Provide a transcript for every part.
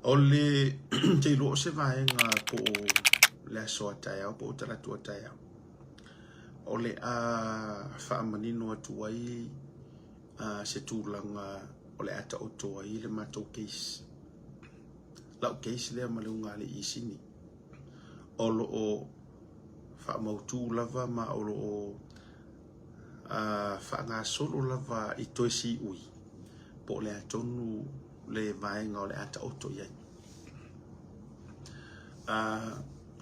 O le te iloa o se vaega po o le aso a taeao po o talaatu a taeao. O le a faamanino atu ai se tulaga o le a taoto ai le matou case. Lau case lea ma le ulugalii i Sini. O lo o faamautu lava ma o lo o faagasolo lava i toe siui po o le a tonu le vaega o le a taoto i ai.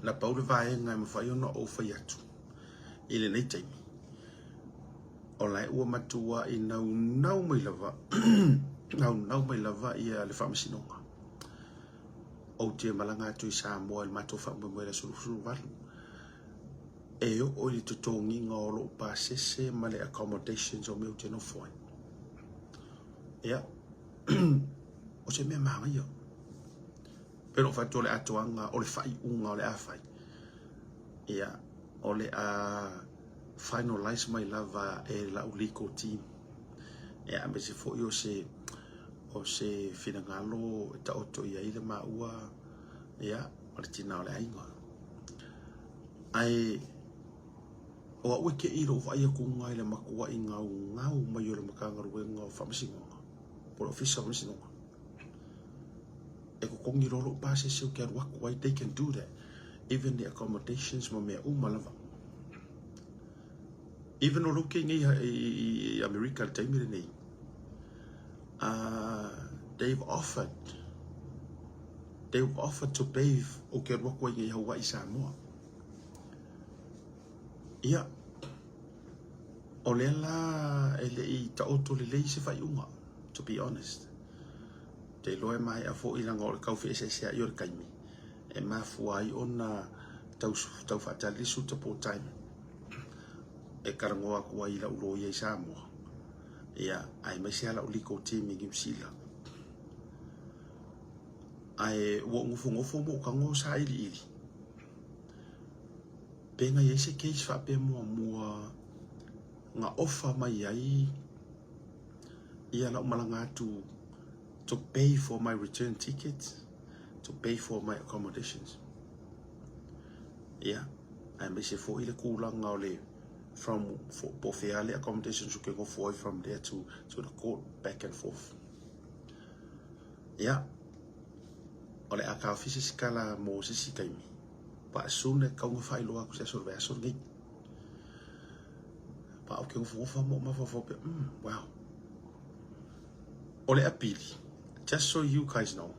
Na pau le vaega e mafai ona ou fai atu i lenei taimi, o la e ua matuai naunau mai lava naunau mai lava ia le faamasinoga. Ou te malaga atu i Samoa i le matou faamoemoe i le aso 28 e oo i le totogiga o lou pasese ma le accommodations o mea ou te nofo ai. Ia, o se mea manaia. Pei ona ou fai atu o le atoaga o le faaiuga o le a fai, ia, o le a finalize mai lava e lau legal team. Ia, aemaise foi o se finagalo e taoto i ai le maua, ia, ma le tina o le aiga. Ae o au e te i lou vaai atu i le matuai gaugau mai o le Matagaluega o Faamasinoga, po o le Ofisa o Faamasinoga, e totogi loa lou pasese ou te alu atu ai. They can do that. Even the accommodations ma mea uma lava. Even o lou ke nei i Amerika le taimi lenei, they've offered to pay ou te alu atu ai nei Hawaii Samoa. Ia, o lea la e le i taoto lelei se faaiuga, to be honest. Te iloa e maea foi leaga o le tau feeseeseai o le taimi e mafua ai ona tau, tau faatali le suitable time e talanoa atu ai i lau loia i Samoa. Ia, aemaise lava lau legal team i Niu Sila. Ae ua ou nofonofo ma ou tago sailiili. Pe na i ai se case faapea muamua na ofa mai ai ia lau malaga atu to pay for my return ticket, to pay for my accommodations. Ia, aemaise foi le tulaga o le from po o fea le accommodations ou te nofo ai from there to the court, back and forth. Ia, o le a taofi se isi tala mo se isi taimi. But soon e tatau ona faailoa atu se aso o le vaiaso lenei. Pa ou te nofonofo ma ou mafaufau pea, wow. O le apili, just so you guys know,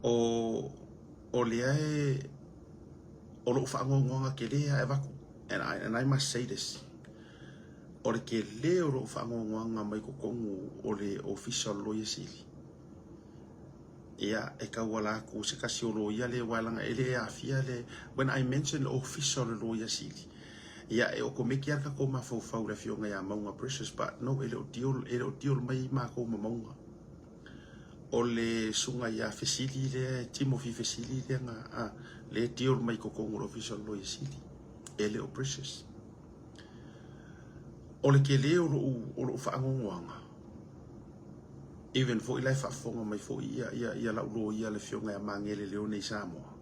o lea e, o lou faanoanoaga tele lava e avatu. And I must say this. O le tele o lou faanoanoaga mai totonu o le Ofisa o le Loia Sili. Ia, e tauala atu se tasi o loia lea aua leaga e le aafia le, when I mention le Ofisa o le Loia Sili, ia e okomeki lava le tatou mafaufau i le afioga ia Mauga Precious, but no, e le o deal, e le o deal mai matou ma Mauga. O le susuga ia Fesili lea, Timothy Fesili lea na, lea e deal mai i totonu o le Ofisa o le Loia Sili. E le o Precious. O le tele o lou faanoanoaga, even foi la e faafofoga mai foi ia lau loia le afioga ia Magele Leone i Samoa.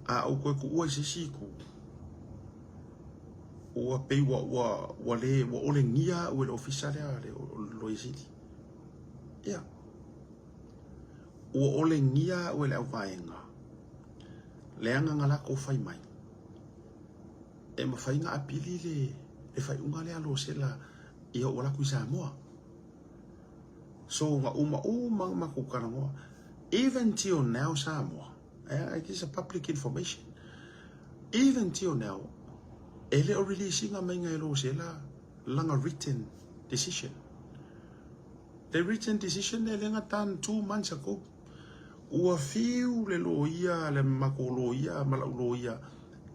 A ou toe tuua i se isi itu, ua pei ua le ua olegia au e le ofisa lea le Loia Sili. Ia, ua olegia au e le auvaega, leaga na latou fai mai, e mafai ona apili le faaiuga lea a Losela ia ou alu atu i Samoa. So na uma uma na matou talanoa. Even till now Samoa, it is a public information. Even till now, e le o release ina mai e Losela lana written decision. The written decision e le done 2 months ago. Ua fiu le loia, le matou loia ma lau loia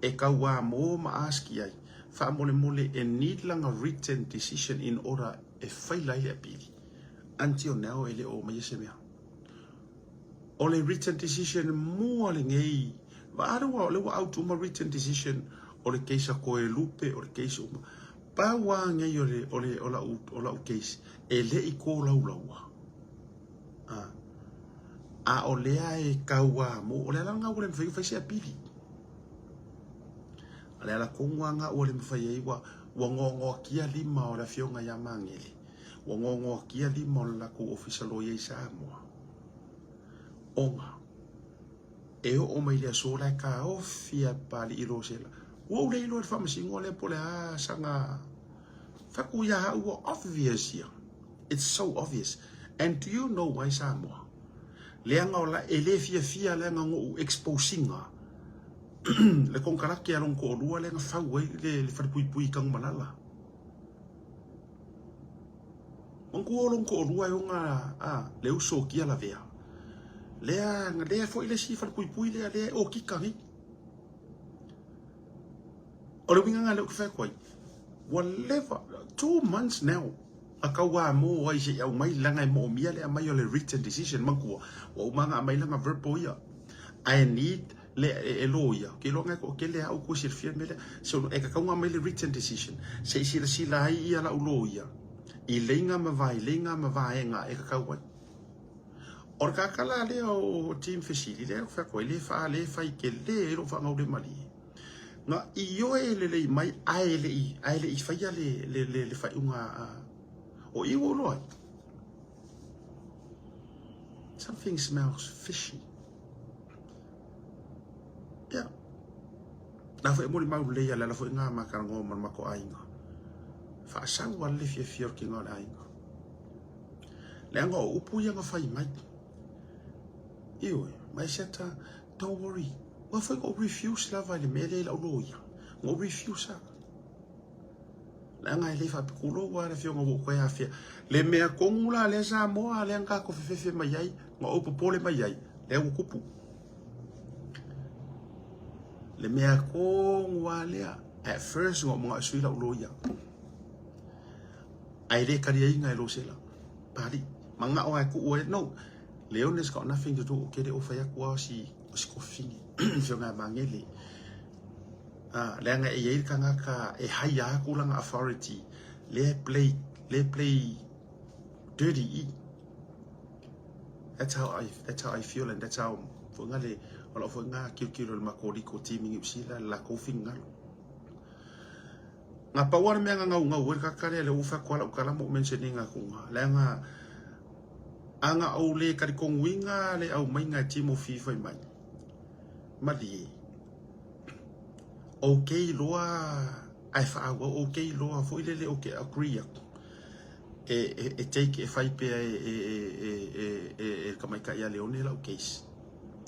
e tauā mo ma ask i ai. Faamolemole e need lana written decision in order e faila ai le apili. Until now e le o mai se mea. O le written decision mua lenei. Vaale ua o le ua out uma written decision o le case a koe lupe o le case uma. Pau a nei o le o lau case e le i ko laulaua. A o lea e tau amo, o le ala lena ua le mafai ona fai se apili. O le ala tonu lava lena ua le mafai ai, ua ua noanoatia lima o le afioga ia Magele, ua noanoatia lima o le latou ofisa loia i Samoa, ona e oo mai le aso la e taofi a Papalii Rosela. Ua ou le iloa i le faamasinoga lea po o le a sana fatu ia au, ua obvious ia. It's so obvious. And do you know why Samoa? Leaga o la, e le fiafia leaga na ou expose ina le konekarate a lona toalua lea na fau ai le, le falepuipui i Tanumalala. Manatua o lona toalua e ona a, le uso o Tia Lavea. Lea, lea foi le isi falepuipui lea, lea e okika nei. O le uiga lena lea ou te fai atu ai, ua leva, 2 months now, a tau amo ai se i aumai leaga e moomia le aumai o le written decision. Manatua, ua uma ona aumai lana verbal ia. I need le e loia, ke iloa ngai toatele a au koe silafia le mea lea. So e tatau ona aumai le written decision se i silasila ai ia lau loia i leiga ma vaeleiga ma vaega e tatau ai. O le kakala lea o team fesili lea ou fai atu ai, le faa le fai tele ai lou faagaulemalie. Na ioe lelei mai ae le i ae le i faia le le le, le faaiuga a o i ua iloa ai. Something smells fishy. Yeah. Na foi e molimau lelei a le ala foi ngā ma karangoa ma le matou aiga. Faasau a le fiafia o le kinga o le aiga. Leaga o upu ia na fai mai. Ioe, mai siata, don't worry. Ua foi na ou refuse lava i le mea lea i lau loia. Na ou refuse lava. Leaga e le faapitulou lava le afioga ua ou toe afea. Le mea tonu la lea Samoa lea na tatou fefefe mai ai, na ou popole mai ai, lea ua tupu. Le mea tonu lava lea, at first na ou manao e sui lau loia. Ae le taliaina e Rosela. Pali, manao lava e tuu ai, no, Leone's got nothing to do, ou te le o fai atu lava o si, o si kofini, afioga ia Magele. Ah, leaga e i ai le tagata e haia atu lana authority, lea e play, lea e play dirty i. That's how I feel and that's how, foi nga le, o lau foi nga kilokilo i le matou legal team i Niu Sila, le latou finagalo. Na pau lava le mea na gaugau ai le kaka lea, lea ua fai atu lava lau tala ma ou mention ina atu ga, leaga a na ou le talitonuina le aumaiga e Timothy fai mai, malie, okay loa ae faaauau, okay loa foi lele ou te agree atu e, e, e take, e fai pea e, e, e, e, e, e le tamaitai a Leone lau case.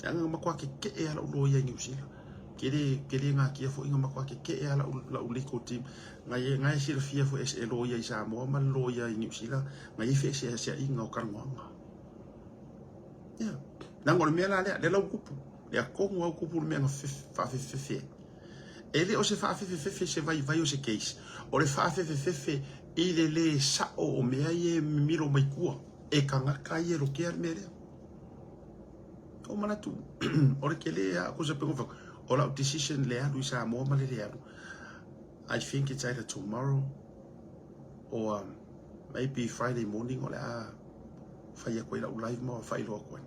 Leaga na matua keke'e lava lau loia i Niu Sila. Ke le, ke le natia foi na matua keke'e lava lau, lau legal team. Na e, na e silafia foi e loia i Samoa ma le loia i Niu Sila, na i ai feeseaseaiga o talanoaga. Ia, leaga o le mea la lea, lea la ua tupu. Lea tonu lava ua tupu le mea na faafefefefe ai. E le o se faafefefefe se vaivai o se case, o le faafefefefe i le lē sa'o o mea ia e mimilo mai tua e tagata ia e lokea le mea lea. Ou manatu, o le tele lava o se pego fai, o lau decision le alu i Samoa ma le le alu. I think it's either tomorrow or maybe Friday morning o le a fai atu ai lau live ma faailoa atu ai.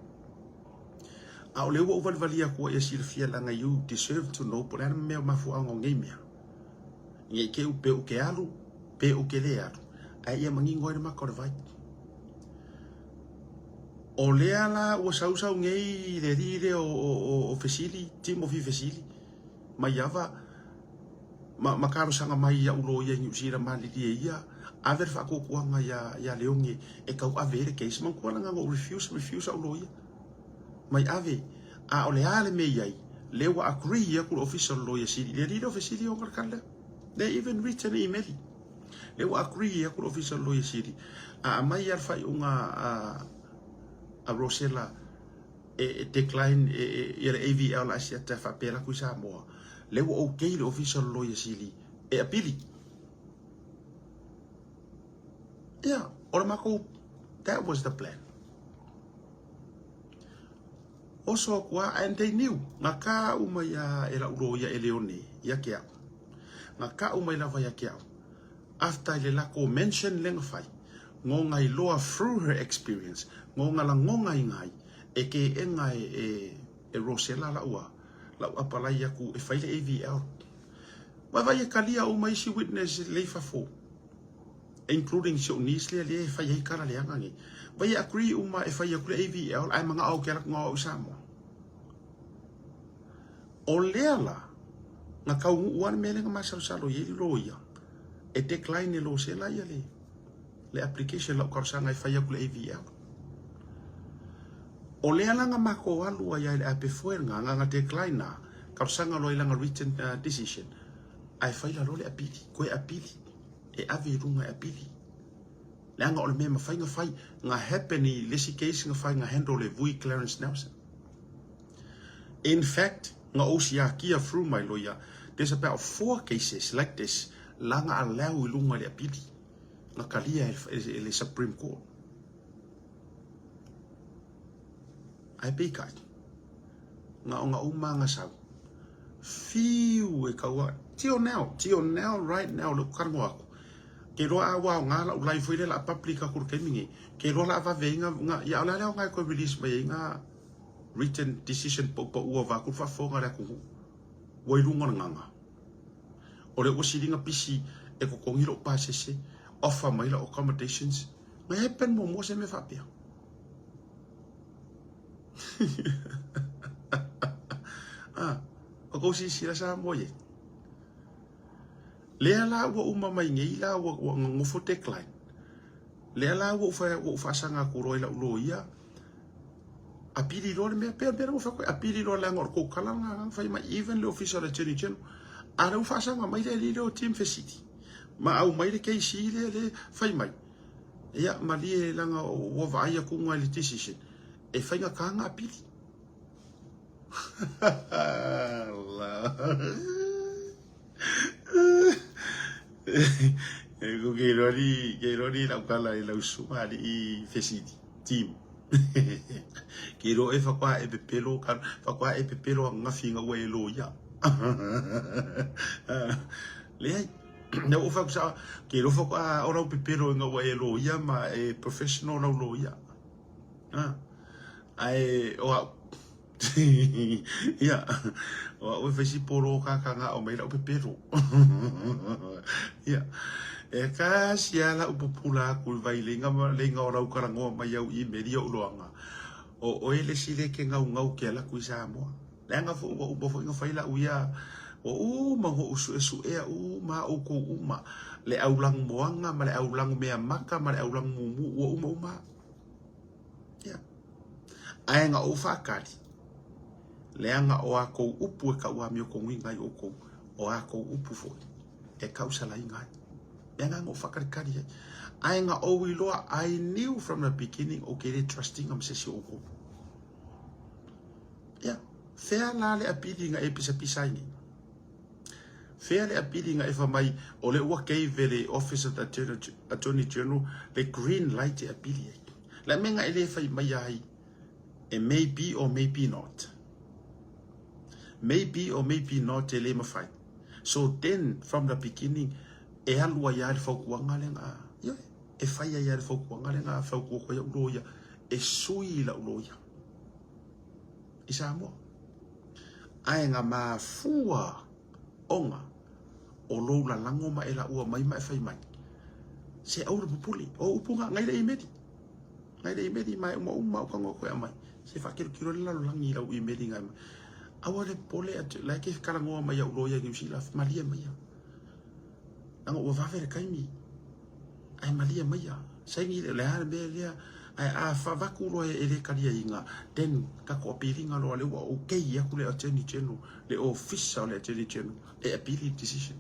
A o lea ua ou valivali atu ai e silafia leaga you deserve to know po o le a le mea o mafuaaga o nei mea. Ne i te i pe ou te alu, pe ou te le alu, ae ia manino ai le maka o le vai. O lea la ua sausau nei le alii lea o, o, o, o Fesili, Timothy Fesili, mai Ava, ma, ma talosaga mai ia'u loia i Niu Sila malilie ia, ave le faatuatuaga iā, iā Leone e tauave ai le case. Manatua la na ou refuse, refuse a'u loia. Mai ave. A o le a le mea i ai, lea ua agree atu le ofisa o le loia sili, le alii lea o Fesili e ona le tala lea. They even written email. Lea ua agree atu le ofisa o le loia sili, a aumai lava le faaiuga a, a Rosella e, e decline e, e, ia le AVL a siata e faapea e alu atu i Samoa, lea ua okay le ofisa o le loia sili e apili. Ia, o le matou, that was the plan. Oso aku a, and they knew, na ka'u mai a e la'u loia e Leone ia te a'u. Na ka'u mai lava ia te a'u. After i le lako mention lea na fai, ngo ngai loa through her experience, ngo nga lagoga i ngai. E keʻena e e e Rosella lau a lau apalai aku e fai le AVL. Vaavaai e kalia uma isi witness lea i fafo including si ou niece lea lea e fai ai kala leaga nei. Vai e agree uma e fai atu le AVL ae manao ou te alu atu au i Samoa. O lea la na taunuu lava le mea lea na masalosalo i ai le loia e decline e Rosella ia le le application lau talosaga e fai atu le AVL. O lea la na matou alu ai lava i le ape foe lena, na na decline na talosaga loa i lana written decision ae fai la loa le apili, toe apili, e ave i luga e apili. Leaga o le mea e mafai na fai, na happen i le isi case na fai na handle e Vui Clarence Nelson. In fact, na ou siakia through my lawyer, there's about 4 cases like this la na allow i luga i le apili. Na talia e le Supreme Court. Ae peitai, na ona uma na sau. Fiu e kaua, till now, till now, right now, le talanoa atu. Ke iloa a ua aoga lau live foi lea la public atu i le taimi nei. Ke iloa la vave ai na, ia o le a le aoga e toe release mai ai na written decision paupau vaeatu le faafofoga a le atunuu. Ua i luga o le gaga. O lea ua sili na pisi e totogi lou pasese, offer mai lau accommodations. Na happen muamua se mea faapea. Ah, o kou silasila Samoa i ai. Lea la ua uma mai nei la ua, ua nonofo decline. Lea la ua ou fai, ua ou faasaga atu loa i lau loia, apili loa le mea, pea pea ua fai atu, apili loa leaga o le tou tala lena na fai mai, even le ofisa o le Attorney General. A lea ua faasaga mai le alii lea o Tim Fesili, ma aumai le KC lea le fai mai. Ia, malie leaga ua vaai atu i le decision, e faigata na apili. Ko ke iloa ni, ke iloa ni lau kala i lau susuga alii Fesili, Tim. Ke iloa e faatoa e pepelo, faatoa e pepelo ananafi ina ua e loia. Leai, lea ua ou fai atu sao, ke iloa faatoa o lau pepelo ina ua e loia ma e professional lau loia. Ae o au, ia, o au e fai si polo kaka nga o mai lau pepelo. Ia, e kasi a lau pupula aku i vai leiga ma leiga o lau talanoa mai au i meli o uloanga. O oe le isi le ke gaugau ke ala aku i Samoa. Leaga foi ua uma foi na fai lau ia, ua uma na ou suesuea uma oukou uma. Le au lanumoana ma le au lanumeamata ma le au lanumumu ua uma uma. Ia. Ae na ou faatali, leaga o a kou upu e kau amiotonuina ai oukou, o a kou upu foi e kausalaina ai. Mea na na ou faatalitali ai. Ae na ou iloa, I knew from the beginning ou te le trust ina ma se isi o oukou. Ia, fea la le apili na e pisapisa ai nei? Fea le apili na e fai mai o lea ua gave e le Office of the Attorney General le green light e apili ai? Le mea na e le fai mai ai e may be or may be not. May be or may be not e le mafai. So then from the beginning e alu ai lava le fautuaga lea na, ioe, e fai ai lava le fautuaga lea na fautua atu ai au loia e sui i lau loia i Samoa. Ae na mafua ona o lou lalago ma e laua mai ma e fai mai, Se aua le pupule, o upu na, ngai le imeli, ngai le imeli ma e uma uma au tago koe aumai, se faakelokelo le lalolagi i lau imeli ngai mai. Aua le popole atu, la e ke talanoa mai au loia i Niu Sila, malie maia. Leaga ua vave le taimi, ae malie maia. Saini le, le a le mea lea, ae a avatu loa e le taliaina, then tatou apiliga loa lea ua okay atu le Attorney General, le Ofisa o le Attorney General e apili le decision.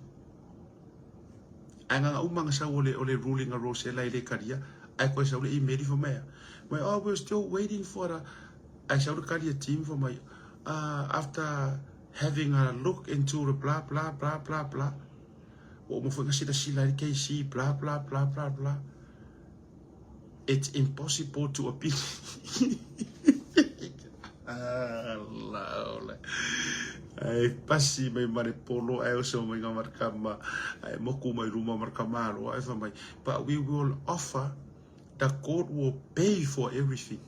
Ae na ona uma na sau o le, o le ruling a Rosella e le talia, ae toe sau le email fai mai, mai, oh, we're still waiting for the, ae sau le tali a Tim fai mai, after having a look into the blah, blah, blah, blah, blah, ua uma foi na silasila ai le KC, blah, blah, blah, blah, blah. It's impossible to appeal. Ala ole. Ai pasi mai ma le polo ai oso mai nga markama ai moku mai luma markama alo ai fa mai but we will offer the court will pay for everything.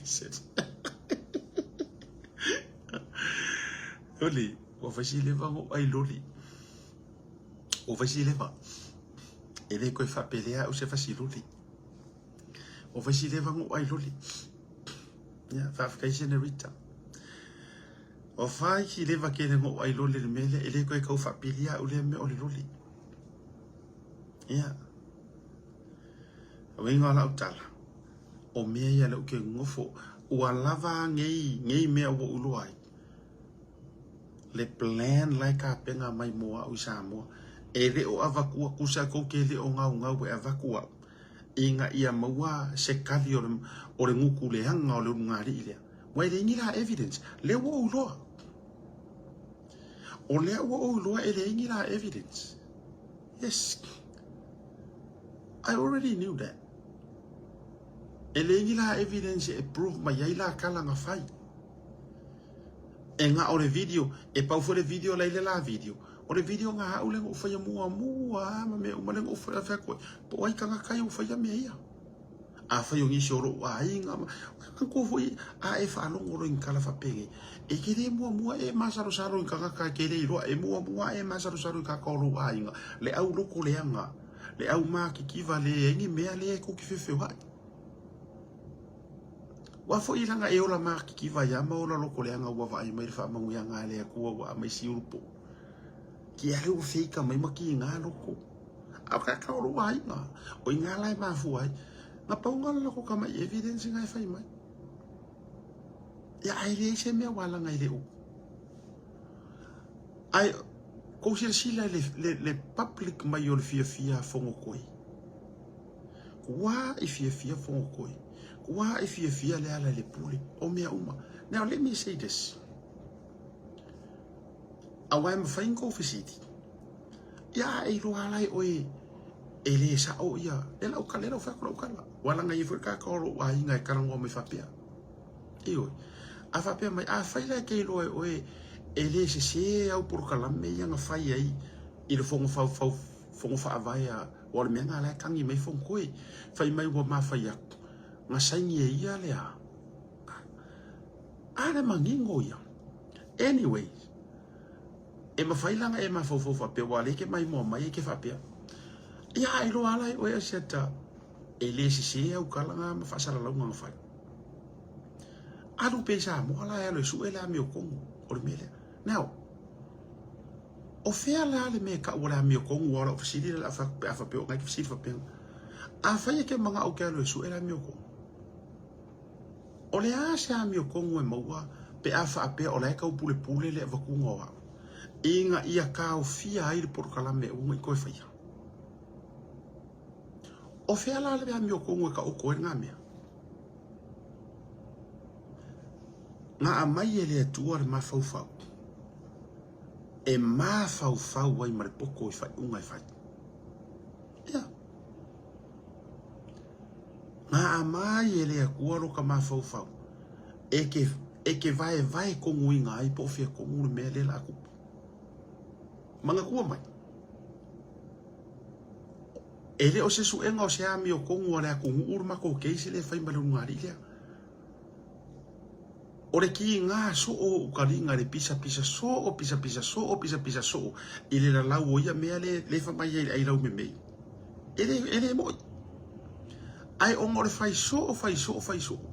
Vincent. Oli, ua fai si leva ngo ai loli. Ua fai si leva. E le koe faapelea au se fasi loli. Ua fai si leva ngo ai loli. Ia, faafetai Senorita. Ua fai si leva kele ngo ai loli le mea lea, e le koe kau faapilia au lea mea o le loli. Ia. Uiga o lau tala, o mea ia lea ou te nofo, ua lava nei, nei mea ua ou iloa ai. Le plan la e tapena mai mo au i Samoa. E le o avatua tusa tou te le o gaugau e avatu au ina ia maua se kali o le, o le gutu leaga o le ulugalii lea. Ua e leai ni la evidence. Lea ua ou iloa. O lea ua ou iloa e leai ni la evidence. Yes. I already knew that. E leai ni la evidence e prove mai ai la tala na fai. E na o le video, e pau foi le video la i le la video. O le video nga au le na ou faia muamua ma mea uma le na ou faia fai atu ai. Po o ai tagata ia ua faia mea ia. Afai o nisi o lou aiga, manatua foi a e faalogo loa i ni tala faapenei, e te le muamua e masalosalo i tagata e te le iloa, e muamua e masalosalo i tagata o lou aiga, le au loko leaga, le au matitiva leai ni mea lea e tou te feofeoai. Ua foi leaga e ola matitiva ai lava ma ola loko leaga ua vaai mai le faamanuiaga a le Atua ua aumai siulu po. Kia lea ua feika mai ma kiga loko. A o tagata o lou aiga, o i ina la e mafua ai. Na pau na o le loko tamai evidence na e fai mai. Ia, ae leai se mea ua alaga i le upu. Ae kou silasila i le, le, le public mai o le fiafia a Fogotoe. Kua i fiafia Fogotoe. Kua i fiafia le ala i le pule. O mea uma. Now let me say this. Aua e mafai ona kou fesili. Ia a e iloa ala e oe e le sao ia le lau kala, le lau fai atu lau kala. Ua laga ia foi le tagata o lou aiga e talanoa mai faapea. Ioe. A faapea mai, afai la e te iloa e oe e le sese au polokalame ia na fai ai i le fono faufau, fono faavae a, aua o le mea lena la e tagi mai Fonotoe. Fai mai ua ma fai atu, na saini e ia le a? A le manino ia. Anyway, E mafai la ona e mafaufau faapea, ua lea e te maimoa mai e te faapea, Ia, a iloa lava la e oe Asiata, e le sese au tala na ma faasalalauga na fai. Alu pea i Samoa la e alu e sue le amiotonu o le mea lea. Now, o fea la le mea e tau o le amiotonu aua o lau fesili lea o le a fai atu pe a faapea o na e te fesili faapea. Afai e te manao e te alu e sue le amiotonu, O le a se amiotonu e maua pe a faapea o la e taupulepule le avatuga o au ina ia taofia ai le polokalame ua i toe faia? O fea la le amiotonu e taoto ai lena mea? Na aumai e le Atua le mafaufau e mafaufau ai ma le poto i faaiuga e fai. Ia. Na aumai e le Atua lo ka mafaufau e ke, e ke vaevae konuiga ai po o fea konu le mea lea la tupu. Manatua mai, e le o se suega o se amiotonu a le atunuu le matou case lea e fai ma le ulugalii lea. O le kiga soo o ukaliga i le pisapisa soo, pisapisa soo, pisapisa soo i le lalau o ia mea le, le fai mai ai i le ailau memei. E le, e le moi. Ae ona o le fai soo, fai soo, fai soo,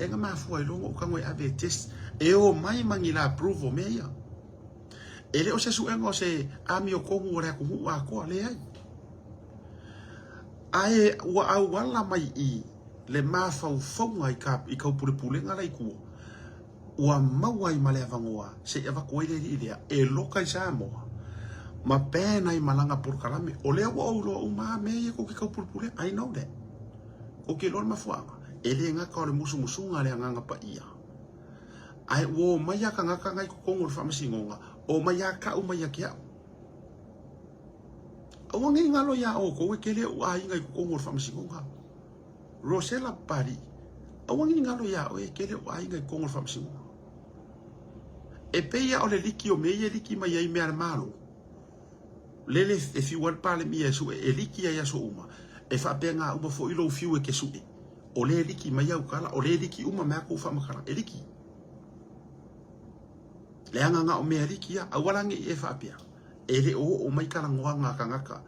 e na mafua ai loa ona ou tago e ave e test, e omai ma ni la proof o mea ia. E le o se suega o se amiotonu o le atunuu atoa, leai. Ae ua auala mai i le mafaufauga i ka i kaupulepulega la i tua, ua maua ai ma le avanoa se i avatu ai le alii lea e loka i Samoa ma ban ai ma lana polokalame. O lea ua ou iloa uma a mea ia tou te kaupulepule, I know that. Tou te iloa le mafuaaga, e le gata o le musumusuga a le Agaga Paia, ae ua omai a tagata na i totonu o le faamasinoga, omai a tau mai ia te au. Aua nei galo iā outou e tele ou aiga i totonu o le faamasinoga. Rosella Papalii, aua nei galo iā oe e tele ou aiga i totonu o le faamasinoga. E pei lava o le liki o mea ia e liki mai ai mea a le Malo, lele e fiu ai le Palemia e sue, e liki ai aso uma, e faapena uma foi lou fiu e te sue. O lea e liki mai au tala, o lea e liki uma mai a kou faamatalaga, e liki. Leaga na o mea liki ia, aua la ne i e faapea, e le o oo mai talanoaga a tagata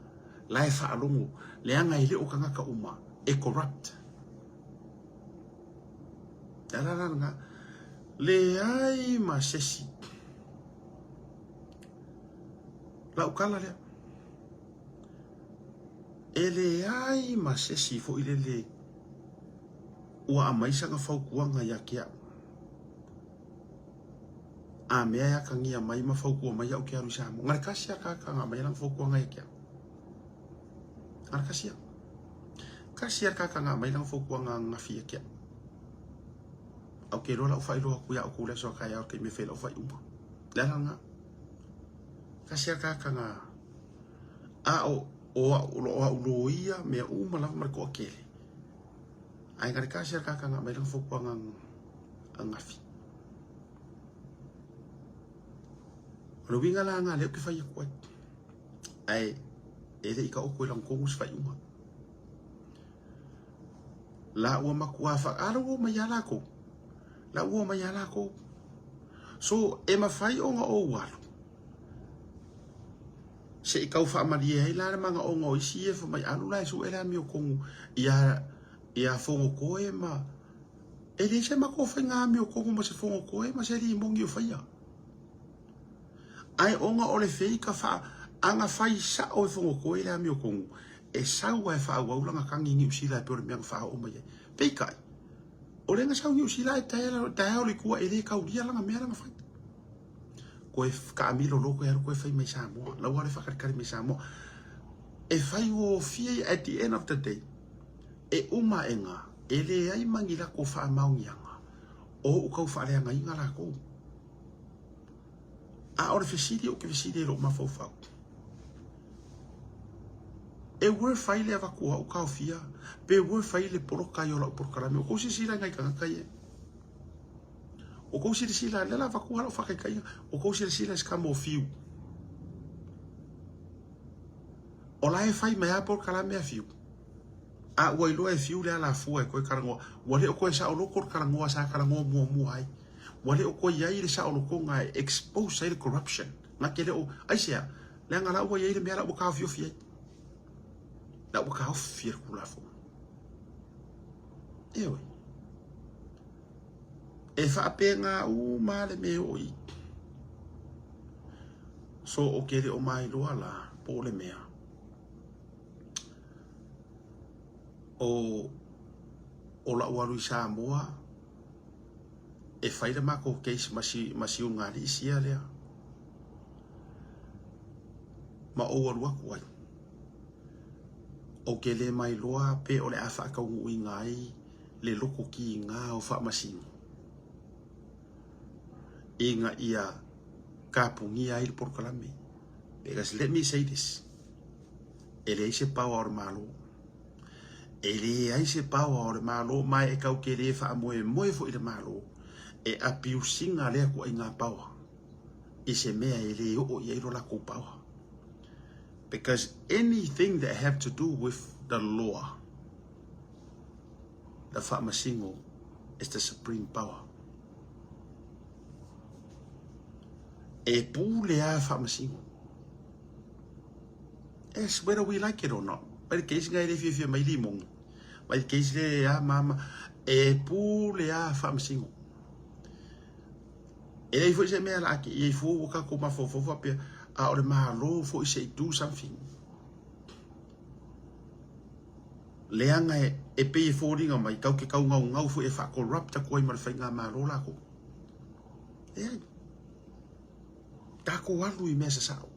la e faalogo, leaga e le o tagata uma e corrupt. Le ala la lena, leai ma se isi. Lau tala lea. E leai ma se isi foi lele ua aumai sana fautuaga ia te au. A mea e atagia mai ma fautua mai au ke alu i Samoa. Na le tasi a tagata na aumai lana fautuaga ia te au. Na le tasi a. Tasi a le tagata na aumai lana fautuaga ananafi ia te au. Ae ou te iloa la ua faailoa atu ia outou i le aso a taeao i le taimi e fai ai lau faaiuga. Le ala lena. Tasi a le tagata na a o o au o au loia mea uma lava ma le toatele. Ae na le tasi a le tagata na aumai lana fautuaga ananafi. O le uiga la lena lea ou te fai atu ai. Ae e le i taoto i lagatonu se faaiuga. La ua matua fa a la ua omai lava latou. La ua omai lava latou. So e mafai ona ou alu se i tau faamalie ai la le manaoga o isi ia fai mai alu la e sue le amiotonu ia ia Fonotoe ma e leai se matou faiga amiotonu ma se Fonotoe ma se limoni o faia. Ae ona o le feika faa ana fai sao e Fonotoe le amiotonu e sau lava e faaauau lana tagi i Niu Sila e pei o le mea na faaoo mai ai. Peitai, o lea na sau i Niu Sila ae taeao le itua e le taulia lana mea la na fai. Koe taamilo loa koe alu koe fai mai Samoa. Lau lava le faatalitali mai Samoa. E faigofie at the end of the day, e uma aega e leai ma ni latou faamaoniaga o ou tau faaleagaina latou. A o le fesili ou te fesili ai i lou mafaufau, e worth ai le avatu o au taofia pe worth ai le poloka ai o lau polokalame? Ua tou silasila i nai tagata ia? Ua tou silasila, lea la avatu lava lau faataitaiga, ua tou silasila i se tama o Fiu? O la e fai mai lava polokalame a Fiu. A ua iloa e Fiu le alafua e toe talanoa, ua le o toe saoloto le talanoa sa talanoa muamua ai. Ua le o toe i ai le saolotoga e expose ai le corruption. Na te le o, aisea? Leaga la ua i ai le mea la ua taofiofi ai. La ua taofi e le Tulafono. Ioe. E faapena uma le mea e oo i. So ou te le o mailoa la po o le mea o o la'u alu i Samoa e fai le matou case ma si ma Siugalii sia lea ma ou alu atu ai. Ou te le mailoa pe o le a faataunuuina ai le loko kiga o Faamasino ina ia kapugia ai le polokalame. Because let me say this, e leai se power o le Malo. E leai se power o le Malo ma e tau te le faamoemoe foi le Malo e abuse ina lea ituaiga power i se mea e le oo i ai lo latou power. Because anything that have to do with the law, the Faamasino is the supreme power. E pule lava Faamasino. Yes, whether we like it or not. Mai le case ngai le fiafia mai limoni. Mai le case le a mama. E pule lava Faamasino. E leai foi se mea la ake i ai fua ua tatou mafaufau faapea, a o le Malo foi se i do something. Leaga e, e pei e foliga mai, tau ke taugaugau foi e faa-corrupt atu ai ma le faigamalo latou. Leai. Tatou alu i mea sasao.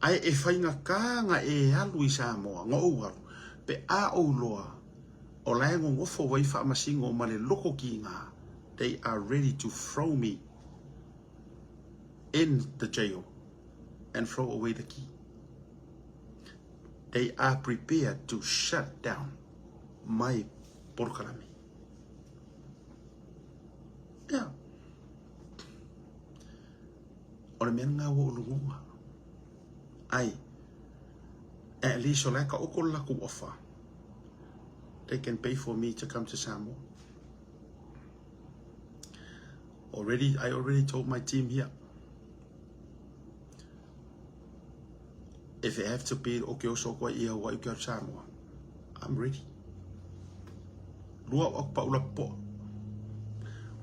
Ae e faigata na e alu i Samoa, na ou alu, pe a ou loa, o la e nonofo ai Faamasino ma le loko kiga, they are ready to throw me in the jail and throw away the key. They are prepared to shut down my polokalame. Yeah. O le mea lena ua ou lagona. Ai, at least o la e taoto le latou offer. They can pay for me to come to Samoa. Already, I already told my team here. If it have to be o ke oso koe i Hawaii ke Samoa, I'm ready. Lua o aku paula poa.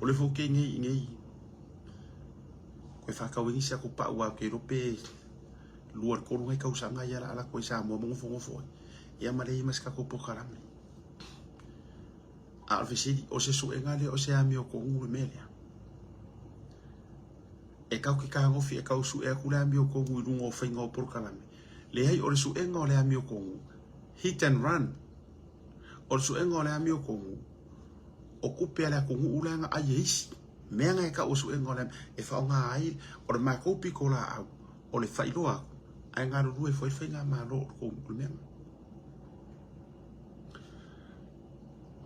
O le fo ke ngei ngei. Koe whakawingi si aku pau au ke rope lua le kolu ngai kausaga ia la ala koe Samoa mo gofogofo ai. Ia ma leai ma se tatou polokalame. A o le fesili, o se suega lea o se amiotogu le mea lea? E kau ke kagofi e kau sue aku le amiotogu i luga o faiga o polokalame. Leai, o le suega o le amiotogu, hit and run. O le suega o le amiotogu, o tupe a le atunuu la na ai e isi. Mea na e tau o suega o le e faaaoga ai o le matou pitolaau o le faailoa atu ae galulue foi le faigamalo o le mea.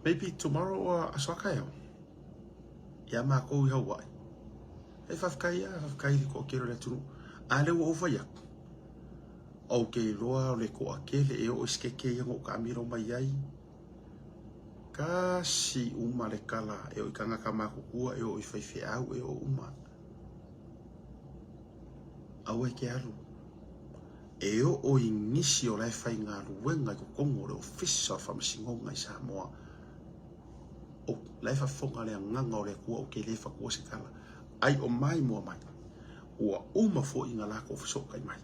Maybe tomorrow or aso a taeao ia makou i Hawaii. E faafetai lava, faafetai i le toatele o le atunuu. A lea ua ou fai atu, ou te iloa o le toatele e oo i sekete ia na ou taamilo mai ai, tasi uma le tala e oo i tagata matutua, e oo i faifeau, e oo uma. Aua e te alu. E oo i nisi o la e faigaluega i totonu o le Ofisa o le Faamasinoga i Samoa. O la e faafofoga le agaga o le Atua ou te le fatua se tala. Ai o mai mua mai. Ua uma foi na latou fesootai mai.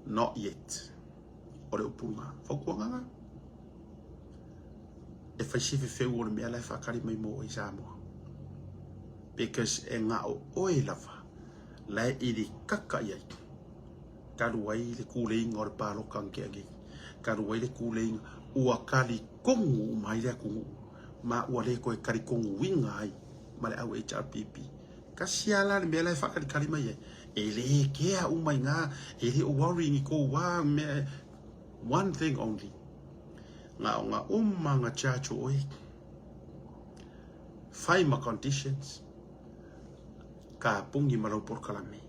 Not yet. O le upu lena. Fautuaga lena. E fai se fefeu o le mea la e faatali mai mo oe i Samoa. Because e na o oe lava la e ilikaka i ai. Talu ai le kuleiga o le paloka na tea nei. Talu ai le kuleiga ua talitonu uma ai le atunuu ma ua le toe talitonuina ai ma le au HRPP. Tasi lava la le mea la e faatalitali mai ai, e le kea uma i na, e le o worry ni kou wā mea, one thing only, na o na uma na charge oe, fai ma conditions, kapuni ma lau polokalame,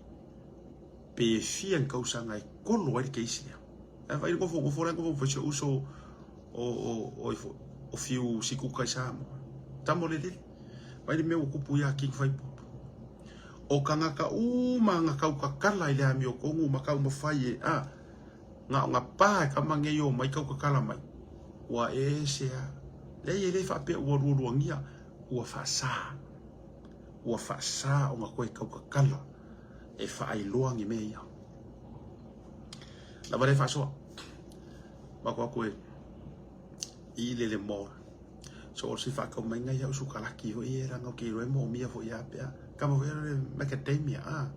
pe fia ni kausaga e kolo ai le case lea. Ae vaai le nofonofo la e nofonofo ai si ou uso o, o, o, o Fiu Sikuka i Samoa. Tama o le lele. Vaai le mea ua tupu iā King Faipupu. O tagata uma na tautatala i le amiotonu ma taumafai e, a, na o na pa e tama nei o mai tautatala mai, ua ese a. Leai e le faapea ua lualuagia, ua faasa. Ua faasa ona toe tautatala e faailoa ni mea ia. Lava le faasoa. Matou atu e i le le mall. So o se faatau mai ia au sukalaki foi e leaga ou te iloa e moomia foi ia pe a. Kama foi le macadamia a.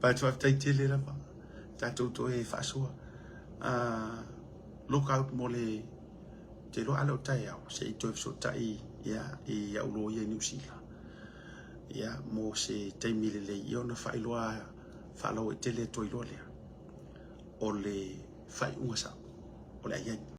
But faafetai tele lava. Tatou toe faasoa. Look out mo le te iloa a le o taeao se i toe fesootai ia i au loia i Niu Sila. Ia mo se taimi lelei ia ona faailoa faalauaitele atu ai loa lea o le faaiuga sao o le a i ai.